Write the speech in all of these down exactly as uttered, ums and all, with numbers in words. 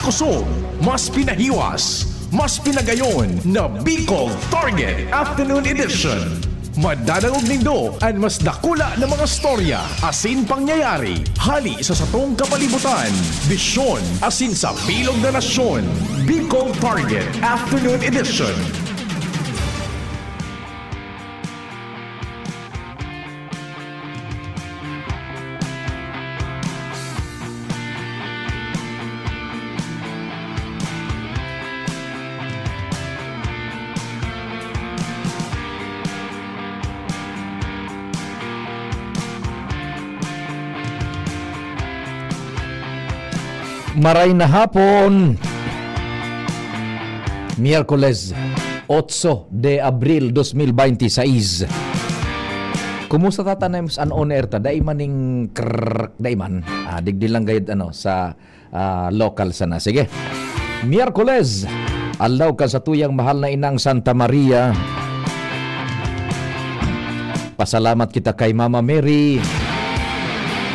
Kusog, mas pinahiwas, mas pinagayon na Bicol Target Afternoon Edition. Madadangog nindo an mas dakula na mga storya asin pangyayari hali sa satong kapalibutan, bisyon asin sa bilog na nasyon. Bicol Target Afternoon Edition. Maray na hapon. Miyerkules, otso de Abril, dos mil binte y seis. Kumusta, Tata Nems? An on air ta, dai man ning krrrk, dai man. Ah, digdi lang gayud, ano, sa, ah, local sana. Sige. Miyerkules, aldaw kan satuyang mahal na inang Santa Maria. Pasalamat kita kay Mama Mary,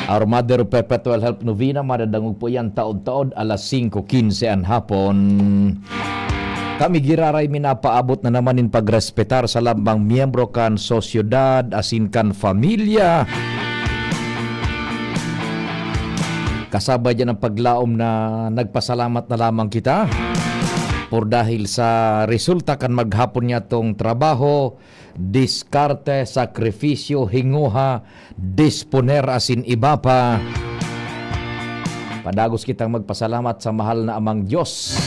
our Mother Perpetual Help Novena. Madadangog po yan taod-taod, alas singko quince an hapon. Kami giraray minapaabot na naman nin pagrespetar sa lambang miyembro kan sosyedad asin kan familya. Kasabay diyan ang paglaom na nagpasalamat na lamang kita por dahil sa resulta kan maghapon niyatong trabaho, diskarte, sakrifisyo, hingoha, disponer asin iba pa. Padagos kitang magpasalamat sa mahal na Amang Diyos.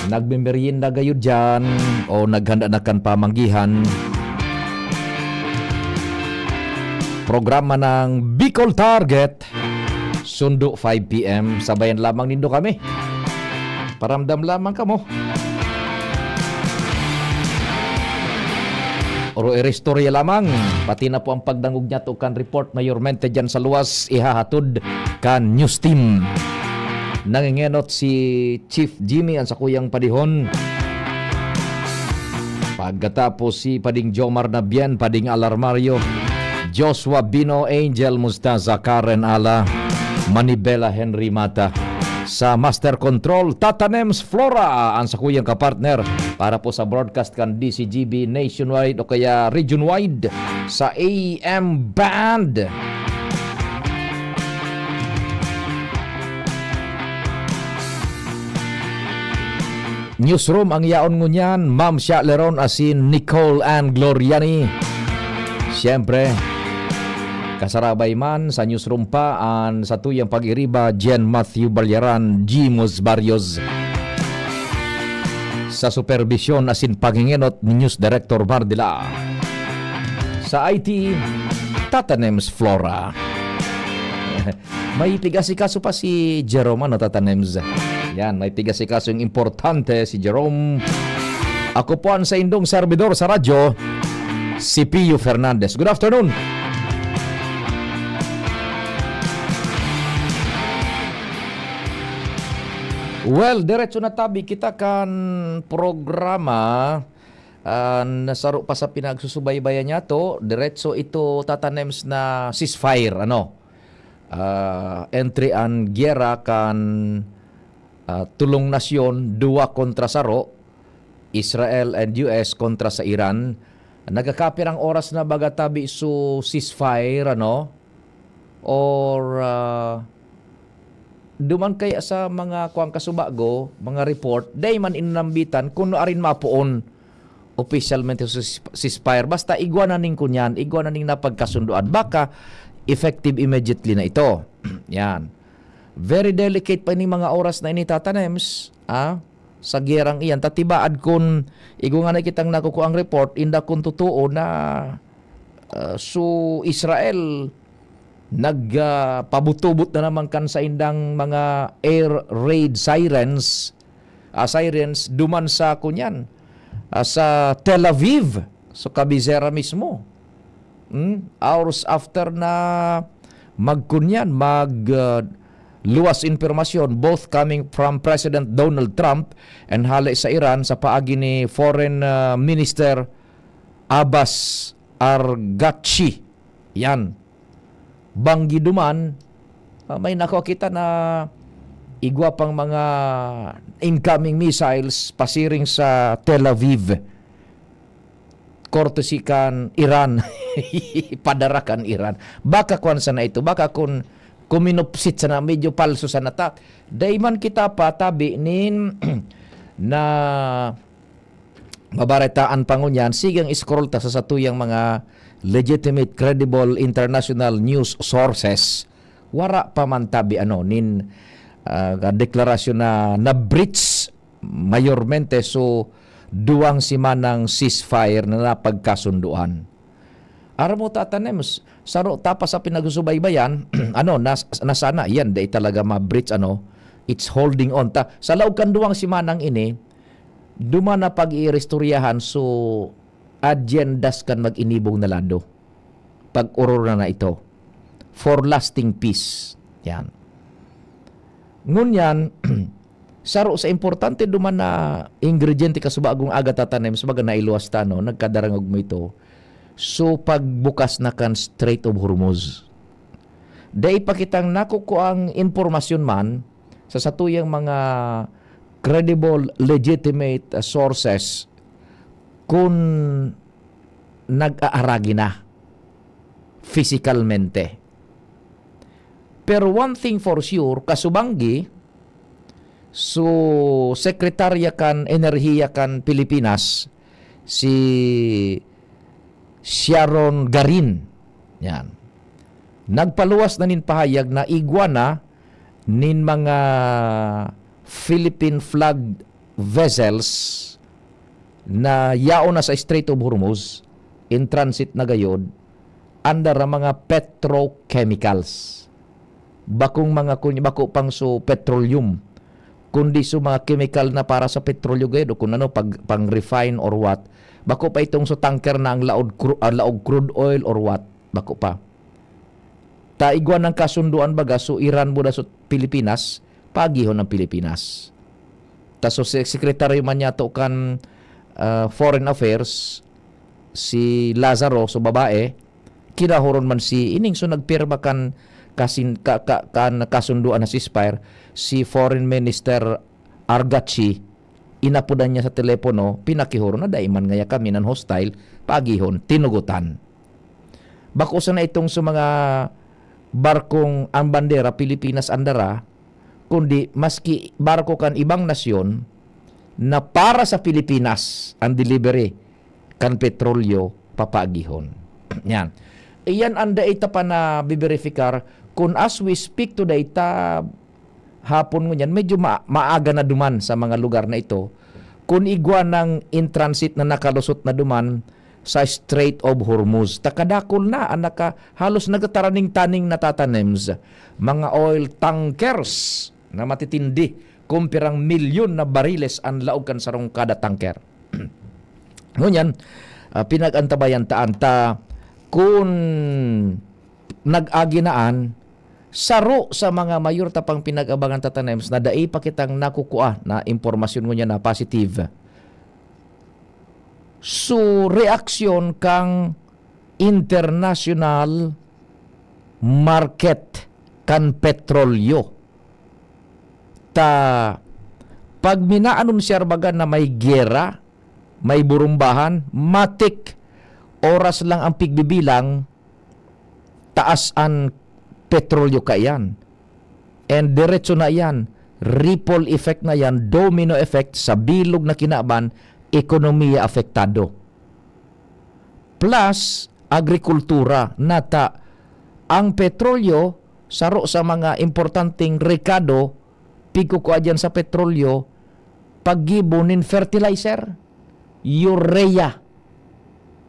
Nagmemeryenda gayud diyan o naghanda na kan pamanggihan. Programa ng Bicol Target. Sundo, five P M. Sabayan lamang nindo kami. Paramdam lamang kamo. Oro iristorya lamang. Pati na po ang pagdangog niyato kan report mayormente diyan sa luwas, ihahatod kan news team. Nangengenot si Chief Jimmy, ang sakuyang padihon. Pagkatapos si Pading Jomar Nabian, Pading Alarmario, Joshua Bino, Angel Mustaza, Karen Ala, Manibela Henry Mata. Sa Master Control, Tata Nems Flora, ang sakuyang kapartner para po sa broadcast kan D C G B nationwide o kaya regionwide sa A M band. Newsroom ang yaon ngunyan, Ma'am Sha Leron asin Nicole Ann Gloriani. Siyempre, kasarabay man sa newsroom pa an satuyang pag-iriba, Jen Matthew Balyaran, Jimos Barrios. Sa superbisyon asin paghingenot ni News Director Mardila. Sa I T, Tata Nems Flora. May pigasikaso pa si Jerome, ano, Tata Nems? Yan, may pigasikaso yung importante si Jerome. Ako po ang saindong servidor sa radyo, si Pio Fernandez. Good afternoon. Well, diretso na tabi kita kan programa. Ah, nasaro pa sa pinagsusubaybayan niyato, diretso ito, Tata Nems, na ceasefire, ano? Ah, entre an giyera kan, ah, tulong nasyon, duwa kontra saro, Israel and U S kontra sa Iran. Nagkakapirang oras na baga tabi su ceasefire, ano? Or, ah, duman kaya sa mga kuwang kasubago, mga report, dai man inanambitan kun arin mapoon opisyalmente sa sis-, ceasefire. Basta igwa na ning kunyan, igwa na ning napagkasundoan. Baka effective immediately na ito. Yan. Very delicate pa ining mga oras na ini, Tata Nems, ah, sa giyerang iyan. Ta tibaad kun igwa nga na kitang nakukuang report, inda kun totoo na, ah, su Israel nag, ah, pabutubot na naman kan saindang mga air raid sirens, ah, sirens duman sa kunyan, ah, sa Tel Aviv, sa kabisera mismo. Hmm? Hours after na magkunyan, mag, ah, luwas impormasyon, both coming from President Donald Trump and hale sa Iran sa paagi ni Foreign, ah, Minister Abbas Araghchi. Yan. Banggi duman, ah, may nakukita na Igwa pang mga incoming missiles pasiring sa Tel Aviv, courtesy kan Iran. Padara kan Iran. Baka kwan sana ito, baka kun kuminupsit sana, medyo palso sana ta. Dai man kita pa tabi nin na mabaretaan pa ngunyan, sige ang scroll ta sa satuyang mga legitimate, credible international news sources. Wara pa man tabi ano nin ah, deklarasyon na na-breach mayormente so duwang simanang ceasefire na napagkasunduan. Aram mo, Tata Nems, saro ta pa sa pinagsusubaybayan, ano, nas-, na sana, yan, dai talaga ma-breach, ano, it's holding on. Ta, sa laog kan duwang simanang ini, duman na pag-iiristoryahan, so, agendas kan mag-inibong na lado. Pag-oror na na ito. For lasting peace. Yan. Ngunyan, saro sa importante duman na ingrediente kasubago ang aga tatanem, sa baga nailuwas ta, no? Nagkadarangog mo ito. So, pagbukas na kan Strait of Hormuz. Dai pa kitang nakukuang impormasyon man sa satuyang mga credible, legitimate, uh, sources kun nag-aaragi na fisikalmente. Pero one thing for sure, kasubanggi, so, sekretarya kan enerhiya kan Pilipinas, si Sharon Garin. Yan. Nagpaluwas na nin pahayag na igwa na nin mga Philippine flag vessels na yaon na sa Strait of Hormuz, in transit na gayod, under ang mga petrochemicals. Bakong mga kun-, bako pang so petroleum, kundi so mga chemical na para sa petrolyo gayod o kung ano, pag, pang refine or what. Bako pa itong so tanker na ang laod cru-, ah, laog crude oil or what. Bako pa. Ta igwa ng kasunduan baga, so Iran buda so Pilipinas, paagihon ang Pilipinas. Ta so se-, sekretaryo man yato kan, ah, Foreign Affairs, si Lazaro, so babae, kinahoron man si ining so nagpirma kan kasin-, ka-, ka-, kan kasunduan na ceasefire, si Foreign Minister Argachee, inapodan niya sa telepono, pinakihoron na dai man ngaya kami nan hostile, paagihon, tinugotan. Bako sana itong sa mga barkong ang bandera Pilipinas ang dara, kundi maski barko kan ibang nasyon na para sa Pilipinas ang delivery kan petrolyo papaagihon. Yan. Iyan ang dai ta pa nabiberefikar kun as we speak today ta hapon ngunyan, medyo ma-, maaga na duman sa mga lugar na ito. Kun igwa ng in transit na nakalusot na duman sa Strait of Hormuz. Ta kadakul na, ang naka-, halos nagtataraning-taning na tatanems. Mga oil tankers na matitindi, kung pirang milyon na bariles ang laog kan sarong kada tanker. Ngunyan, ah, pinag-antabayan ta an ta kun nag-agi na an saro sa mga mayor ta pang pinag-abangan tatanems na dai pa kitang nakukua na impormasyon ngunyan na positive. So, reaksyon kang international market kan petrolyo. Ta, pag minaanunsiyar baga na may giyera, may burumbahan, matik, oras lang ang pigbibilang, taas an petrolyo kaiyan. And diretso na iyan, ripple effect na yan, domino effect, sa bilog na kinaban, ekonomiya apektado. Plus, agrikultura, nata, ang petrolyo, saro sa mga importanteng rekado, pigkukua diyan sa petrolyo, paggibo nin fertilizer, urea.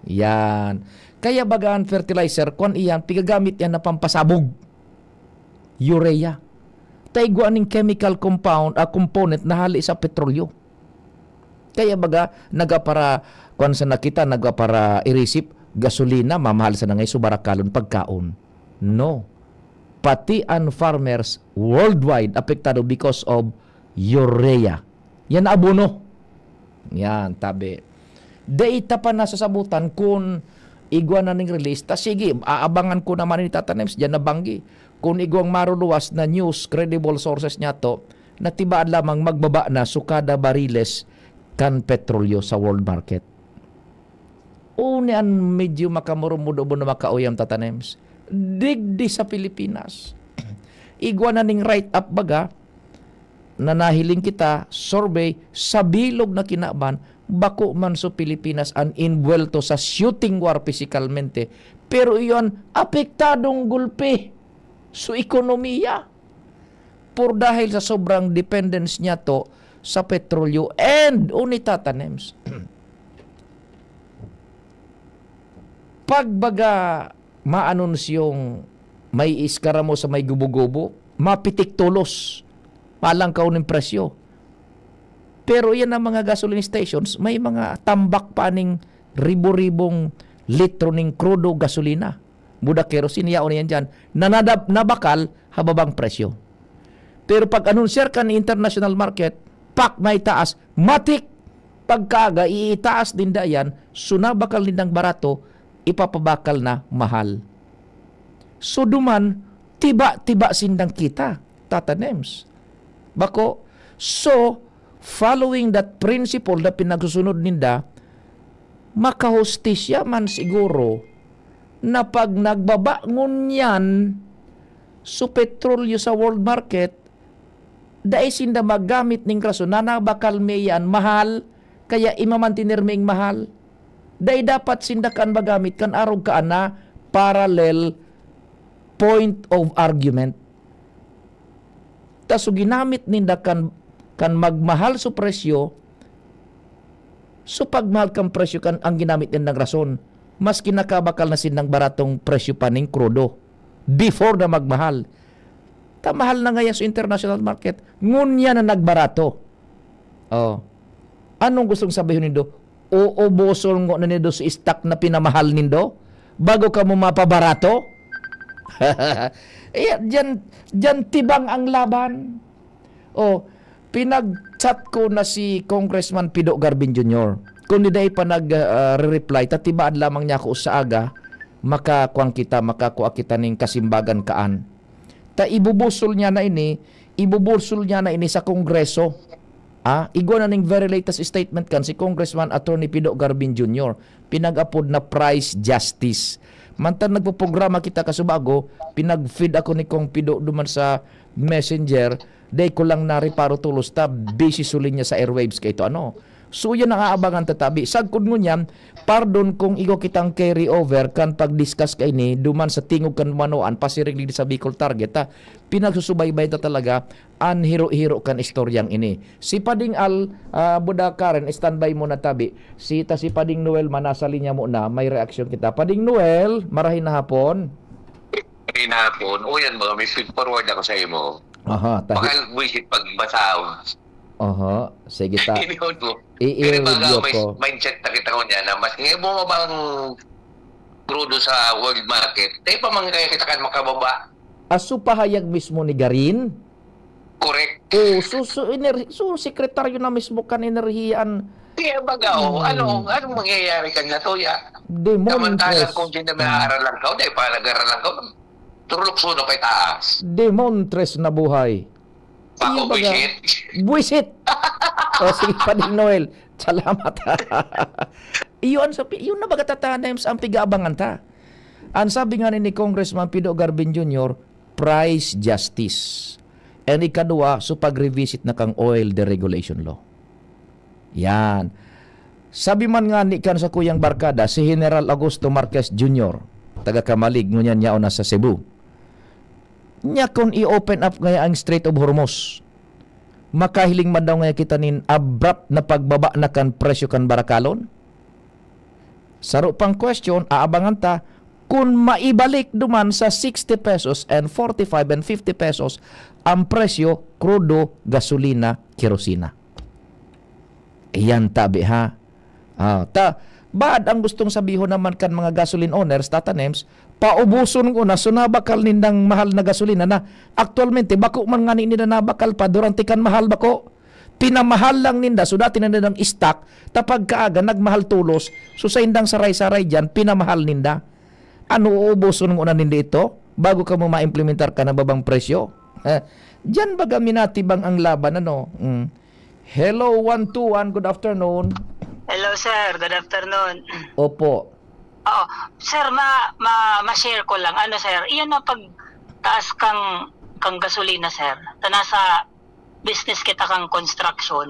Yan. Kaya baga an fertilizer, kwan iyan, pigagamit yan na pampasabog. Urea. Ta igwa ning chemical compound, ah, component na hali sa petrolyo. Kaya baga, nagapara, kwan sana kita, nagapara irisip, gasolina, mamahal sana ngay, subarakalon, pagkaon. No. Pati an farmers worldwide apektado because of urea. Yan abono. Yan, tabi. Dai ta pa nasasabutan kun igwa na ning release. Ta sige, aabangan ko naman ni Tata Nems diyan na banggi. Kun igwang maruluwas na news, credible sources niya to, na tibaad lamang magbaba na su kada bariles kan petrolyo sa world market. Uni an medyo makamurumudubon na makauyam, Tata Nems. Digdi sa Pilipinas. Igwa na ning write-up baga, na nahiling kita, survey, sa bilog na kinaban, bako man su Pilipinas an inbuwelto sa shooting war pisikalmente, pero iyon apektadong gulpi su ekonomiya. Por dahil sa sobrang dependence niya to sa petrolyo and uni, Tata Nems. Pagbaga maanunsyong may iskaramo sa may gubo-gubo, mapitik tolos, malangkaw nin presyo. Pero yan ang mga gasoline stations, may mga tambak pa ning ribo-ribong litro ning krudo gasolina. Buda kerosene, yaon na yan dyan, na nadab-, nabakal ha babang presyo. Pero pag anunsyar kan international market, pak na itaas, matik! Pagkaaga, iitaas ninda yan, so nabakal nindang barato, ipapabakal na mahal. So duman, tiba-tiba sindang kita, Tata Nems. Bako, so, following that principle na pinagsusunod ninda, makahustisya man siguro na pag nagbaba ngunyan su petrolyo sa world market, dai sinda maggamit ning rason na nabakal mi iyan mahal, kaya imamantener mi ing mahal. Dai dapat sinda kan magamit kan arog kaan na parallel point of argument. Ta so ginamit ninda kan, kan magmahal su presyo, so pagmahal kan presyo kan ang ginamit nindang rason, mas kinakabakal na sindang baratong presyo pa ning krudo before na magmahal. Ta mahal na ngayon sa international market, ngunyan na nagbarato. Oh. Anong gustong sabihon nindo? Uuboson ngona nindo si stock na pinamahal nindo bago kamo mapabarato? Eh, diyan, diyan tibang ang laban. Oh, pinag-chat ko na si Congressman Pido Garbin Junior. Kung di dai pa nag, ah, re-reply, ta tibaad lamang niya ako sa aga, makakuan kita, makakuha kita ning kasimbagan kaan. Ta ibubusol niya na ini, ibubusol niya na ini sa Kongreso. Ah, igwa na ning very latest statement kan si Congressman Attorney Pido Garbin Junior, pinag-apod na Price Justice. Mantang nagpoprograma kita kasubago, pinag-feed ako ni Kong Pido duman sa Messenger, dai ko lang nareparo tolos ta busy su linya sa airwaves kaito ano. So, yan ang aabangan ta tabi. Sagkod ngunyan, pardon kung igwa kitang carry over kan pag-discuss kaini duman sa tingog kan banwaan, pasiring digdi sa Bicol Target, ha. Pinagsusubaybay ta talaga an hiro-hiro kan istoryang ini. Si Pading Al, ah, Buda Karen, standby muna tabi. Si, ta si Pading Noel man nasa linya muna, may reaksyon kita. Pading Noel, marahay na hapon. Marahay na hapon. O yan, mga may feed forward ako sa imo. Aha, tahi- Baka buwisit pagbasa. Aha, sige ta. Ini yun mo. I-, Kaya i-review baga may ko. Mindset na kita ko niya na mas ngayon mo bang krudo sa world market, tayo pa man kaya kita kan makababa. Aso pahayag mismo ni Garin? Correct. Oh, so, so, ener-, so, sekretaryo na mismo kan enerhiya an Kaya baga, oh, Hmm. ano, anong mangyayari kan natuya? Demontres. Samantalang kung di na may Hmm. aaral lang ka, dahil pa nag-aaral lang ka, turlok suno kay taas. Demontres na buhay. Bako, Iyo baga, buwisit. Buwisit. O, sige, Pading Noel. Salamat. Iyo ang sabi, yun na baga, Tata Nems, ang pig-aabangan ta. Ang sabi nga ni, ni Congressman Pido Garbin Junior, price justice. And ikadua, so pag-revisit na kang oil deregulation law. Yan. Sabi man nga ni kan sakuyang barkada, si General Augusto Marquez Junior, taga Camalig, ngunyan yaon na sa Cebu. Nya kun i-open up ngaya ang Strait of Hormuz, makahiling man daw ngaya kita nin abrupt na pagbaba na kan presyo kan barakalon? Saro pang question, aabangan ta kun maibalik duman sa sixty pesos and forty-five and fifty pesos ang presyo, krudo, gasolina, kerosina. Iyan tabi, ha? Ah, ta, bad ang gustong sabihon naman kan mga gasoline owners, Tata Nems, paubuson ko na, so nabakal nindang mahal na gasolina na aktualmente, bako man ngani ninda nabakal pa durante kan mahal, bako. Pinamahal lang ninda, so dati na nindang stock, ta pagkaaga, nagmahal tolos, so saindang saray-saray diyan, pinamahal ninda. Ano, uubuson ngona ninda ito bago kamo maimplementar kan mababang presyo? Diyan baga minatibang ang laban, ano? Mm. Hello, one two one, good afternoon. Hello, sir. Good afternoon. Opo. Oo. Sir, ma-, ma-, ma-share ko lang. Ano, sir? Iyan na pag taas kang, kang gasolina, sir. Ta nasa business kita kang construction.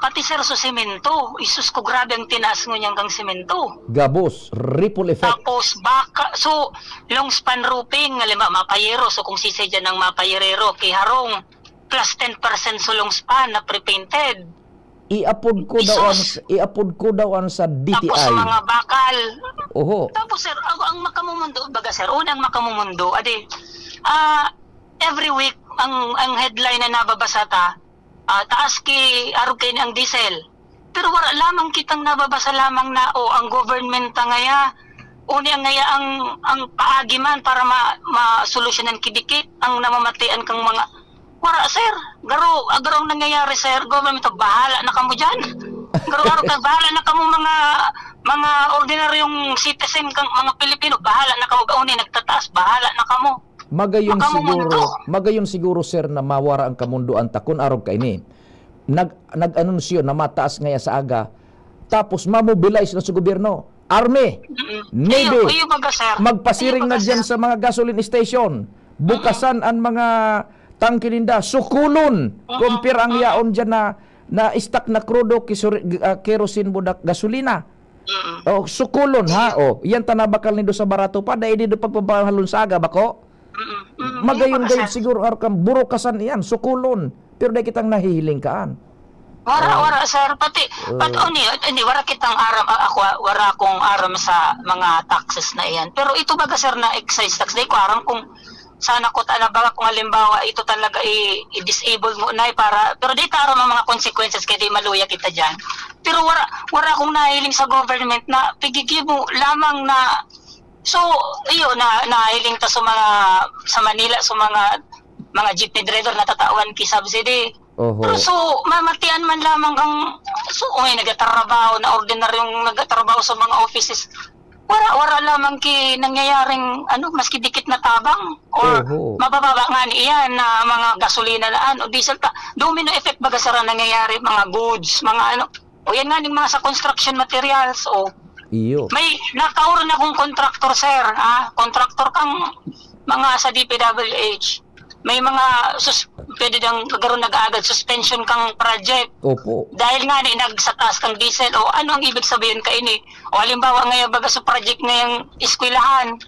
Pati, sir, so semento. Isus ko, grabe ang tinaas ngunyan kang semento. Gabos, ripple effect. Tapos, baka, so, long span roofing, halimbawa, mapayero. So, kung sisay dyan ng mapayerero, kiharong, plus ten percent so long span na pre-painted. Iapod ko daw ang, Isus! iapod ko daw ang sa Tapos sa D T I. mga bakal. Oho. Tapos, sir, ang, ang makamumundo, baga, sir, unang makamumundo, adi, ah, every week, ang, ang headline na nababasa ta, ah, taas ki, arog kaini ang diesel. Pero wala lamang kitang nababasa lamang na, "O, ang government ta ngaya, uni ang ngaya ang, ang paagi man para ma-, masolusyonan ki dikit ang namamatian kang mga," wala, sir. Garo, ah, garo ang nangyayari, sir. Government, bahala na kamo dyan. Garo, garo ka, bahala na kamo mga, mga ordinaryong citizen kang mga Pilipino, bahala na kamo. Uni nagtataas, bahala na kamo. Magayon Makamundo. siguro, magayon siguro, sir, na mawara ang kamundoan ta kun arog kaini. Nag-, nag-anunsyo na mataas ngaya sa aga, tapos mamobilize na sa gobyerno. Army, Mm-mm. Navy, Iyo, iyo baga, sir. magpasiring Iyo baga, na dyan sir. sa mga gasoline station. Bukasan ang mga tangke ninda, sukulon. Mm-mm. Compare ang Mm-mm. yaon dyan na, na stock na krudo, kisuri-, ah, kerosene, budak, gasolina. Mm-mm. Oh, sukulon, ha? Iyo. Oh, yan ta nabakal nindo sa barato pa, dai nindo pagpapahalon sa aga, bako? Mm-mm. Mm-mm. Magayon Iyo baga, gayud sir. siguro, arog kan burukasan iyan, sukulon. Pero dai kitang nahihiling kaan. Wara, Oh. wara, sir. Pati, pati, Oh. oni, hindi, wara kitang aram, a-, ako, wara akong aram sa mga taxes na iyan. Pero ito baga, sir, na excise tax, di ko aram kung sana ko ta-, na baga kung halimbawa, ito talaga i-, i-disable mo na para, pero di ta aram ang mga consequences kaya di maluya kita dyan. Pero wara, wara akong nahiling sa government na pigigi mo lamang na, so, iyo, na, nahiling ta sa mga, sa Manila, sa mga, mga jeepney driver natatawan ki subsidy. Oho. Pero so, mamatian man lamang kang, so, may nagtatrabaho na ordinaryong nagtatrabaho sa mga offices. Wara, wara lamang ki nangyayaring, ano, maski dikit na tabang or Oho. mabababa nga ni iyan na mga gasolina na, ano, diesel ta. Domino effect baga sara nangyayari, mga goods, mga ano. O yan nga ning mga sa construction materials, o. Iyo. May nakauro na akong contractor, sir, ah, contractor kang mga sa D P W H. May mga sus-, pwede dang garo nag-aagad suspension kang project. Opo. Dahil nga ni nagsataas kang diesel, o ano ang ibig sabihin kaini? O halimbawa, ngaya baga sa project ngayang eskwelahan,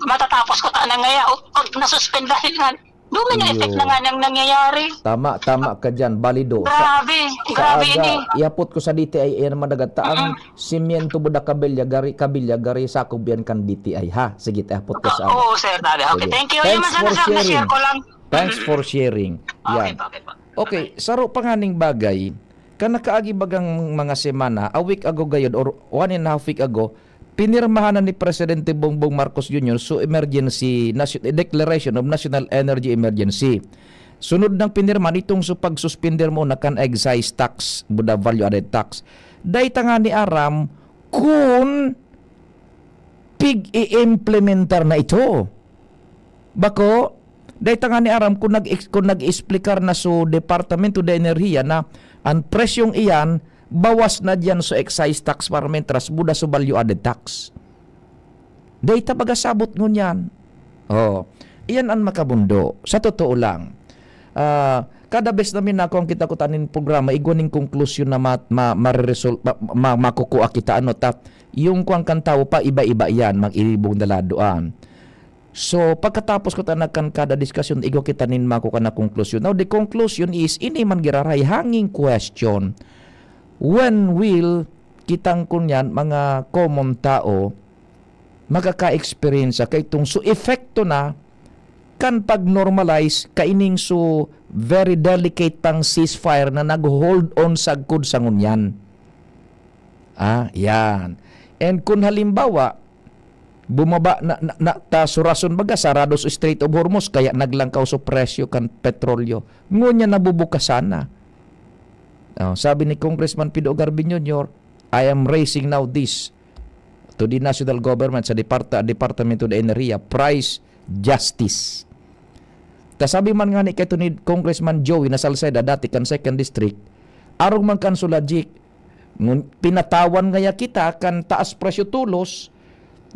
matatapos ko ta na ngaya, o pag nasuspend dahil nga, domino Iyo. effect na nga nang nangyayari. Tama, tama ka dyan, balido. Sa, Grabe, sa grabe aga, ini. ihapot ko sa D T I, iyan naman dagat ta ang Mm-mm. Simiento buda kabilya gari, kabilya gari, sakop yan kan D T I, ha? Sige, tapot ka Oo, sa oo, sir, dali. Okay, Sige. thank you. Thanks Yung masana, for sir, na-share sharing. ko lang. Thanks Mm. for sharing. Okay Yan. po, okay po. Okay, Bye-bye. saro pa nga ning bagay, kan nakaagi bagang mga semana, a week ago gayod or one and a half week ago, pinirmahan na ni Presidente Bongbong Marcos Junior so emergency, nation-, declaration of national energy emergency. Sunod nang pinirma nitong so pagsuspender mo na kan excise tax, buda value added tax. Dai ta nga ni aram kun pig-i-implementar na ito. Bako, dai ta nga ni aram kun nag-ex-, kun nag-explicar na so Departamento de Enerhiya na an presyong iyan bawas na diyan so excise tax para mentras buda so value added tax. Dai ta baga sabot ngunyan. Oh, iyan an makabundo. Sa totoo lang, ah, kada bes na minako ang kita ko tanin programa, igwa ning konklusyon na ma-, ma-, mareresol-, ma-, ma-, makukua kita, ano, ta, yung kuwan kan tawo pa, iba-iba yan, mag-iribong daladoan. So, pagkatapos ko ta nagkan kada diskusyon, igwa kita nin mako ka na konklusyon. Now, the conclusion is, ini man giraray hanging question, when will kitang kunyan, mga common tao, makaka-experience ka itong so epekto na kan pag-normalize kaining so very delicate pang ceasefire na nag-hold on sagkod sa ngunyan? Ah, yan. And kung halimbawa, bumaba na, na, na ta so rason baga, sarado so Strait of Hormuz, kaya naglangkaw so presyo kan petrolyo. Ngunyan nabubukasan na. Oh, sabi ni Congressman Pido Garvin Junior, "I am raising now this to the national government sa Departa-, Departamento de Enerhiya, price justice." Ta sabi man ngani kaito ni Congressman Joey na Salceda, dati kan Second District, arog man kan Sulagic, ngun-, pinatawan ngaya kita kan taas presyo tolos,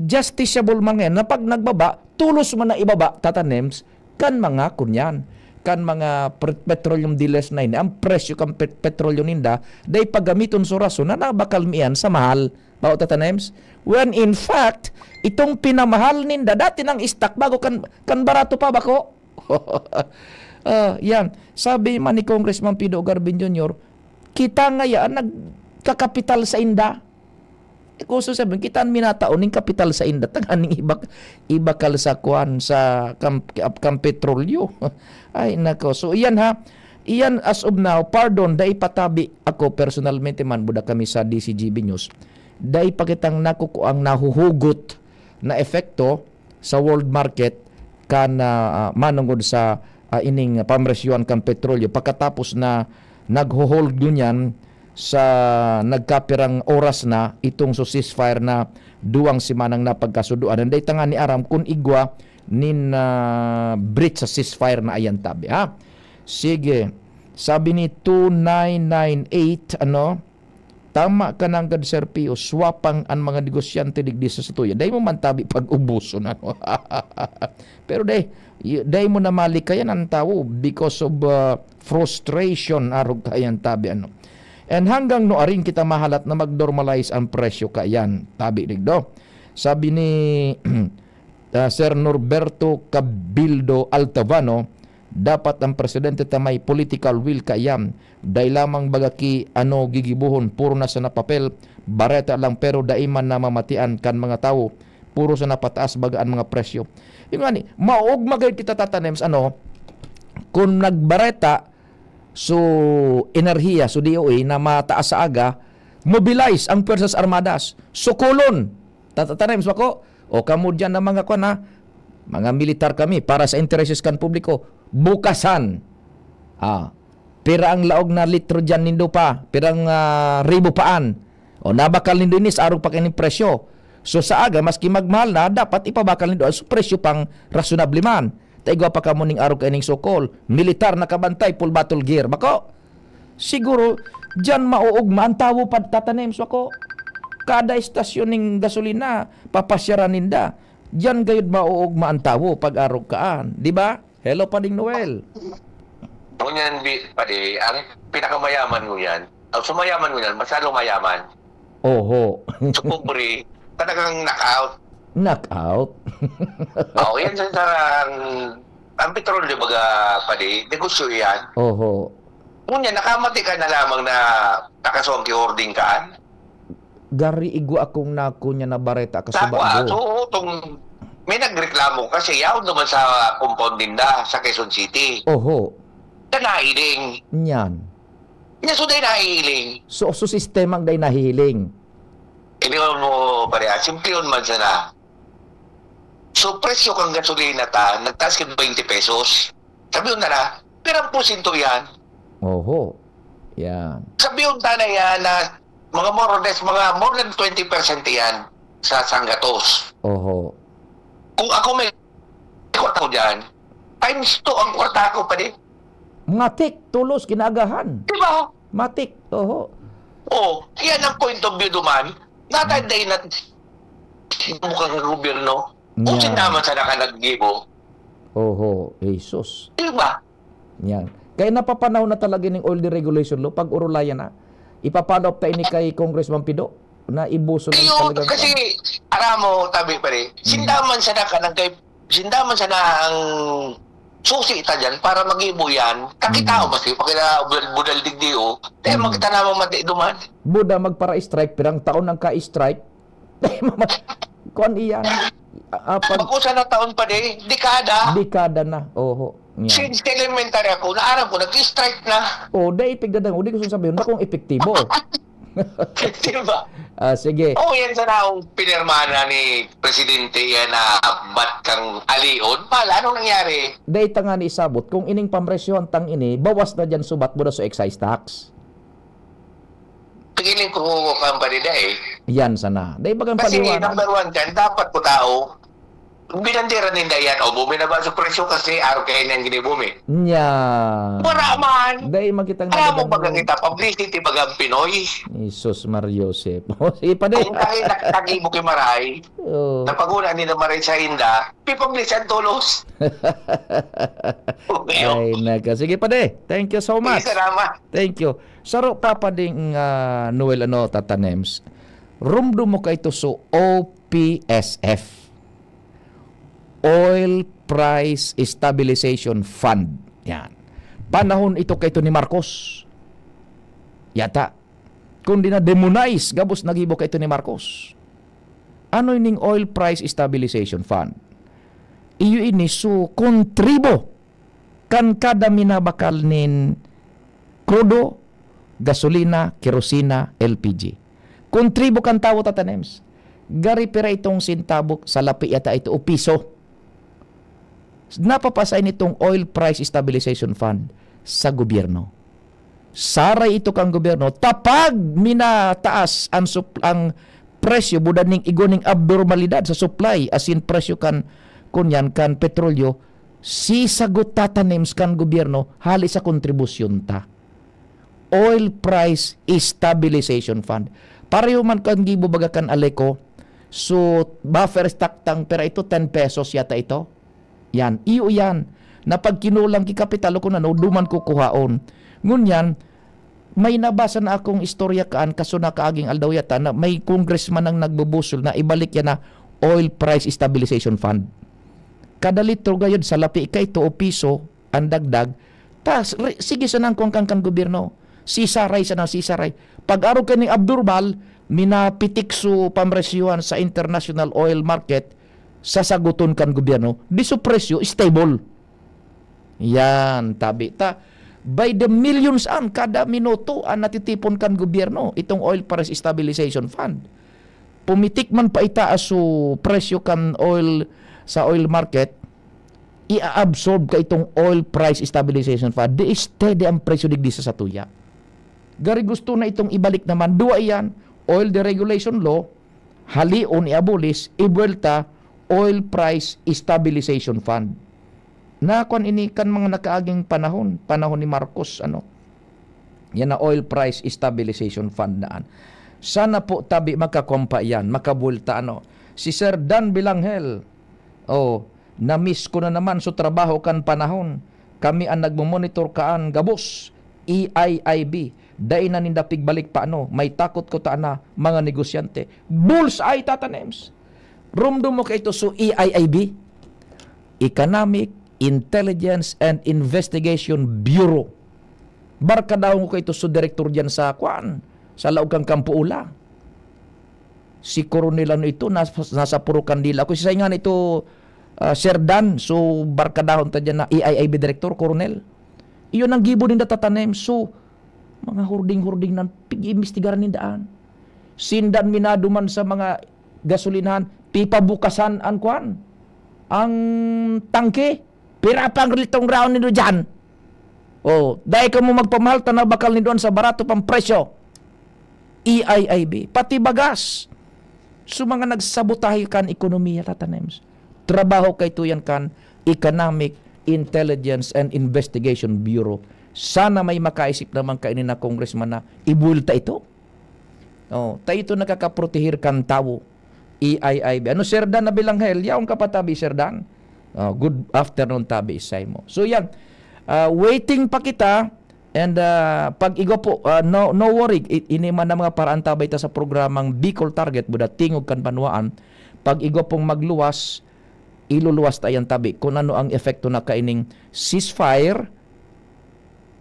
justiciable man ngayan na pag nagbaba, tolos man na ibaba, Tata Nems, kan mga kunyan, kan mga pre-, petroleum dealers na ini, ang presyo kan pet-, petrolyo ninda, dai paggamiton sa rason na nabakal mi iyan sa mahal. Bao, Tata Nems? When in fact, itong pinamahal ninda, dati nang stock bago kan, kan barato pa, bako? Ah, yan. Sabi man ni Congressman Pido Garvin Junior, kita ngaya nagkakapital sa inda. Gusto sabihin, kita ang minatao ning kapital sa inda, tanganing ibak-, ibakal sa kuan, sa kam-, kam-, kampetrolyo. Ay, nako. So, iyan ha. Iyan as of now, pardon, dai patabi ako personalmente man, buda kami sa D C G B News. Dai pa kitang nakukuang nahuhugot na epekto sa world market kan, ah, ah, manongod sa, ah, ining pamresyuhan kan petrolyo pagkatapos na nagho-hold ngunyan sa nagkapirang oras na itong so ceasefire na duwang semanang napagkasudoan. Dai ta ngani aram kun igwa nin, ah, breach sa ceasefire na ayan tabi, ha? Sige. Sabi ni two nine nine eight, ano, "Tama ka nanggad, Sir Pio, swapang an mga negosyante digdi sa satuya." Dai mo man tabi pag-ubuson, ano? Pero dai, y-, dai mo na malikayan ang tawo because of, uh, frustration, arog kayan tabi, ano? And hanggang nuarin kita mahalat na mag-normalize ang presyo kayan, tabi, digdo. Sabi ni, ah, Sir Norberto Cabildo Altavano, dapat ang presidente ta may political will kaiyan. Dai lamang baga ki ano gigibohon, puro na sana papel, bareta lang, pero dai man namamatian kan mga tawo. Puro sana pataas baga an mga presyo. Yung nga ni, maugma gayud kita, Tata Nems, ano, kung nagbareta, so, enerhiya, so D O A, na mataas sa aga, mobilize ang Puwersas Armadas. Sukolon! Tata-, Tata Nems, bako? O kamo diyan na mga kwan, ha? Mga militar kami para sa intereses kan publiko. Bukasan. Ah, pira ang laog na litro diyan nindo pa? Pirang, ah, ribo paan? O, nabakal nindo ini sa arog pa kaining presyo. So, sa aga, maski magmahal na, dapat ipabakal nindo ang presyo pang rasyonable man. Ta igwa pa kamo ning arog kaining sukol. Militar nakabantay, full battle gear. Bako, siguro, diyan mauugma ang tawo pad, Tata Nems, bako. Kada estasyon ning gasolina, papasyaran ninda. Diyan gayud mauugma ang tawo pag arog kaan, di ba? Hello, Pading Noel. Ngunyan, bi-, padi, ang pinakamayaman ngunyan, ang sumayaman ngunyan, masyadong mayaman. Oho. Sa pobre, talagang knockout. Knockout? Oo, yan sa, sa, ang, ang petrol, di ba, ga, padi, negosyo yan. Oho. Ngunyan, nakamati ka na lamang na nakasongki hoarding kaan? Gari igwa akong nako niya na bareta, kasuba. Nako, ah, ko. So, tong, may nagreklamo kasi yaon naman sa compound ninda sa Quezon City. Oho. Na nahiling. Niyan. Niya, so, dahil nahihiling. So, so sistema ang dahil nahihiling. Hindi mo, pare, ah, simplihon man sana. So, presyo kang gasolina ta, nagtaas ka twenty pesos. Sabi ko na na, pirang porsyento yan? Oho. Yan. Sabi ko na na yan na mga more or less, mga more than twenty percent yan sa sanggatos. Oho. Kung ako may kwarta ko dyan, times two ang kwarta ko, pare. Matik, tulos, kinaagahan. Di ba? Matik, oho. Oh, yan ang point of view duman. Natay day na mukhang gobyerno. Kung Yeah. sinaman sa naka naggibo. Oho, Jesus. Di ba? Yan. Kaya napapanahon na talaga ning oil deregulation law, pag-urulayan na. Ipapalo up ta ini kay Congressman Pido, na ibuso na Iyo, talaga. Kasi, alam mo, tabi pa rin, Hmm. sindaman sa naka nagkay-, sindaman sa na ang susi ta dyan para mag-ibo yan. Kakita Hmm. ko, mas ipakita, budal-budal digdi, oh. Kaya Hmm. magkita naman mati duman. Buda, magpara-strike, pirang taon ang ka-strike. Kuan iyan. Ah, pag Bako sa na taon pa di, dekada. Dekada na, oho. Yan. Since elementary ako, naaram ko, nag-strike na. Oh, dai ipigdadang, di gusto sabihin na kung epektibo. Di ba? Ah, sige. Oh, yan sana ang pinirmahan na ni Presidente yan na bat kang alion. Pala, anong nangyari? Dai ta nga ni isabot, kung ining pamresyohan tang ini, bawas na dyan subat mo na sa excise tax. Pigiling ko ang panida eh. Yan sana. Dai bagang Kasi paliwanag. Number one dyan, dapat po tao, Binandera ninda yan, o, bumi na ba sa presyo kasi araw kayo niyang ginibumi? Nya. Wala man. Dai makitang Alam mo nagagano. Baga kita, publicity baga ang Pinoy. Jesus Maria Joseph. O, sige pa din. Kung dahil nakatagi mo kay Maray, Oo. Napaguna ni na Maray sa inda, pipublish ang tulos. Okay, oh. Ay, naka. Sige pa din. Thank you so much. Sige, salamat. Thank you. Saro pa pa ding, ah, Noel, ano, Tata Nems. Rumdum mo ka ito sa O P S F. Oil Price Stabilization Fund. Yan. Panahon ito kay ito ni Marcos. Yata. Kundi na demonize, gabos nagibo kay ito ni Marcos. Ano ining Oil Price Stabilization Fund? Iyo ini su kontribo kan kada minabakal nin krudo, gasolina, kerosina, L P G. Kontribo kan tawo, Tata Nems. Gari pira itong sentabo, salapi yata ito, o piso. Napapasa ini itong Oil Price Stabilization Fund sa gobyerno. Saray ito kan gobyerno, ta pag minataas ang sup-, ang presyo, buda ning igwa ning abnormalidad sa supply, asin presyo kan, kunyan, kan petrolyo, sisagot, Tata Nems, kan gobyerno, hali sa kontribusyon ta. Oil Price Stabilization Fund. Pareho man kan gibo baga kan ALECO, so buffer stock tang pera ito, ten pesos yata ito. Yan, iyo yan. Na pag kinulang ki kapital o kung ano, duman kukuhaon. Ngunyan, may nabasa na akong istorya kaan, kaso nakaaging aldaw yata, na may congressman ang nagbubusol na ibalik yan na Oil Price Stabilization Fund. Kada litro gayod, salapi ka ito o piso, ang dagdag, tas, re-, sige sana ang kuwang kan, kan gobyerno. Sisaray sana, sisaray. Pag-arog ka ni abnormal, minapitik su pamresyuhan sa international oil market, sasaguton kan gobyerno, di su presyo stable. Yan, tabi ta. By the millions an kada minuto an natitipon kan gobyerno, itong Oil Price Stabilization Fund. Pumitik man paitaas su presyo kan oil sa oil market, i-absorb ka itong Oil Price Stabilization Fund. Di steady ang presyo digdi sa satuya. Gari gusto na itong ibalik naman. Duwa iyan, oil deregulation law, halion, i-abolish, ibuwelta, Oil Price Stabilization Fund. Nakuan ini kan mga nakaaging panahon, panahon ni Marcos, ano. Yan na Oil Price Stabilization Fund naan. Sana po tabi makakuan pa iyan, makabuwelta, ano. Si Sir Dan Bilanghel, oh, na-miss ko na naman su trabaho kan panahon. Kami an nagmo-monitor kaan gabos, E I I B. Dai na ninda pigbalik pa, ano, may takot ko ta na mga negosyante. Bullseye, Tata Nems. Rumdum mo ka ito su E I I B? Economic Intelligence and Investigation Bureau. Barkadahon ko ito su direktor diyan sa, kwan, sa laog kan Campo Ula. Si Coronel ano ito, nas-, nasa puro kandila. Kung si Saingan ito, ah, Sir Dan, so barkadahon ta diyan na E I I B director, Coronel. Iyon ang gibo ninda, Tata Nems. So, mga hurding-hurding nan, pig-iimbestigaran ninda an. Sindan minado man sa mga gasolinahan, pipabukasan an kwan, ang tangke. Pira pang litong raon nindo diyan? Oh, dai kamo magpamahal, tanaw bakal nindo an sa barato pang presyo. E I I B, pati bagas. So, mga nagsabotahe kan ekonomiya, Tata Nems. Trabaho kay tuyan kan Economic Intelligence and Investigation Bureau. Sana may makaisip naman kaini na congressman na ibuwelta ito. Oh, ta ito nakakaprotehir kan tawo. E I I B. Ano, Sir Dan na Bilanghel? Yaon ka pa tabi, Sir Dan? Oh, good afternoon, tabi, isay mo. So, yan. Ah, waiting pa kita. And, ah, pag igwa po, ah, no, no worry. I-, ini man ang mga paraan tabay ta sa programang Bicol Target, buda tingog kan banwaan. Pag igwa pong magluwas, iluluwas ta yan tabi. Kung ano ang epekto na kaining ceasefire,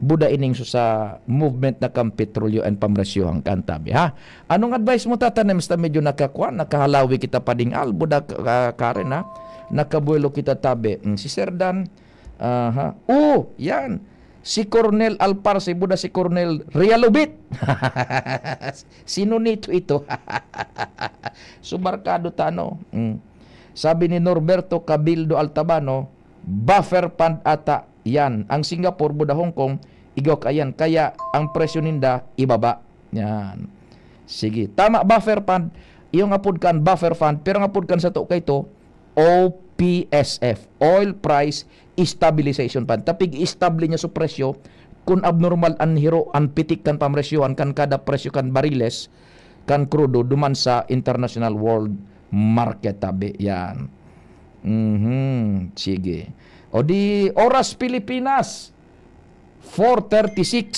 buda ining su sa movement na kan petrolyo and pamresyohan kan tabi, ha? Anong advice mo, Tata Nems, ta medyo nakakuan, nakahalawi kita pading-al, buda ka-, ka-, Karen, ha? Nakabuelo kita tabi. Mm, si Sir Dan, aha. Oh, yan. Si Coronel Alparse, buda si Coronel Realobit. Sino nito ito? Subarkado tano. Mm. Sabi ni Norberto Cabildo Altabano, buffer fund ata yan. Ang Singapore, buda Hong Kong, igwa ka yan. Kaya ang presyo ninda, ibaba. Yan. Sige. Tama, buffer fund. Iyong apod kan buffer fund, pero ang apod kan sato kay to, O P P S F, Oil Price Stabilization Fund. Ta pig-estable niya su presyo, kun abnormal an hiro, an pitik kan pamresyohan kan kada presyo kan bariles kan krudo duman sa international world market, tabi. Yan. Mhm, sige. O di, Oras Pilipinas, four thirty-six.